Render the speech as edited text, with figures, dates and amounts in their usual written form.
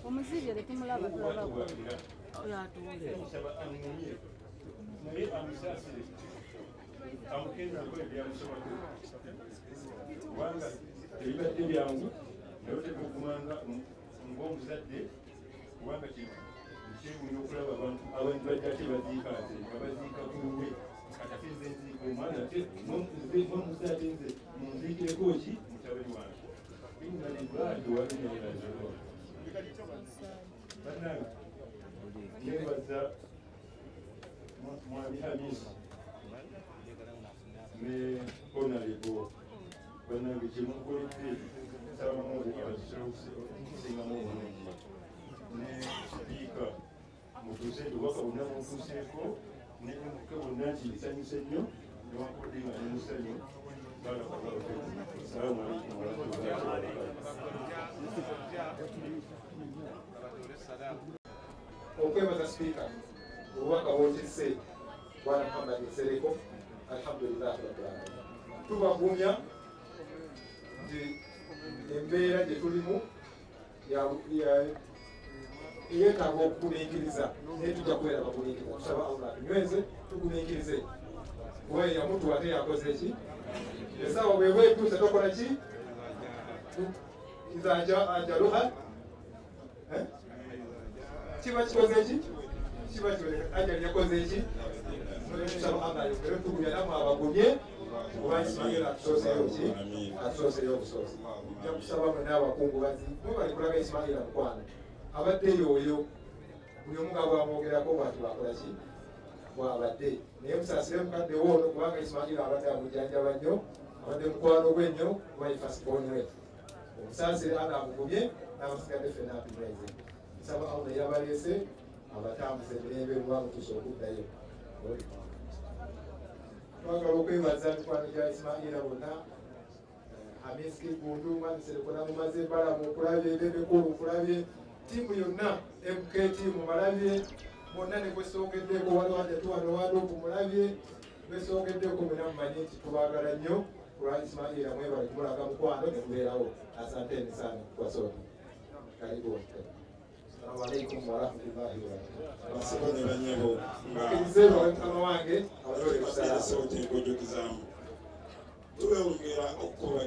Omuzibye tetumulaba tulaba naye amusaasire amukendeeko ebyamusobako kubanga tebibadde byangu naye oteeka okugumanga ng'omuzadde kubanga kyewuunya okulaba abantu abantu bajja ate baziika nze nga baziika kuwe kati ate nze nziika omwana ate mwemuze ate nze munziikireko ki mutabani wange inna lillahi wa inna ilaihi raji'un. Bannange nebaza Mwami Hamisi ne Honorable bannange kyemunkoledde nsaba Mungu abakisobola okusingamu obulungi ne sipiika mutuuse nti obubaka bwonna muntuuseeko ne MK bwonna nti nsanyuse nnyo newankubadde nga ne musanyu. Barakallahu fikum. Assalamu alaikum warahmatullahi wabarakatuh. Okwebaza sipiika obubaka bwotisse Bwana Muhammad Nsereko, alhamdulillahi rabbil alamin. Tubagumya nti embeera gye tulimu yeetaaga okugumiikiriza naye tujja kubeera bagumiikiriza. Tusaba Allah atunyweze tugumiikirize kuba yamutuwa ate yakoze ki essaawa bweba etuuse tokola ki iza ajaluha kiba kikoze ki kiba ajali yakoze ki. Tusaba Allah ayongere tugumya namwe abagumye kuba Ismaila atusooseeyo ki atusooseeyo obusoose. Nja kusaba mwenna abakungubazi mwebali kulaga Ismaila mukwano abadde yoyo buli omu nga bwamwogerako bwati bwakola ki bwabadde naye musaasire mukadde woono kubanga Ismaila abadde amujjanjaba nnyo abadde mukwano gwe nnyo kuba ye firstborn we. Omusaasire Allah amugumye n'abasigadde ffenna atunyweze. Nsaba Allah eyabaleese abatambuze emirembe muba mutuuse okuddayo. Twagala okwebaza mikwano gya Ismaila bonna Hamis Kigundu, Mwami Nsereko namumaze, Balamu nkulabye, Bebekulu nkulabye, ttiimu yonna MK ttiimu balabye bonna ne gwesoogeddeko waliwo Hajati wano Wadopu mulabye gwesoogeddeko mwena mumanye nti tubaagala nnyo kulwa Ismaila mwebale kumulaga mukwano ne mubeerawo. Asanteni sana kwa sote. Karibu. Assalamu alaikum warahmatullahi wabarakatuh. Basebo ne banyebo nga mukama wange abatole kusala. Tubewongera okukola.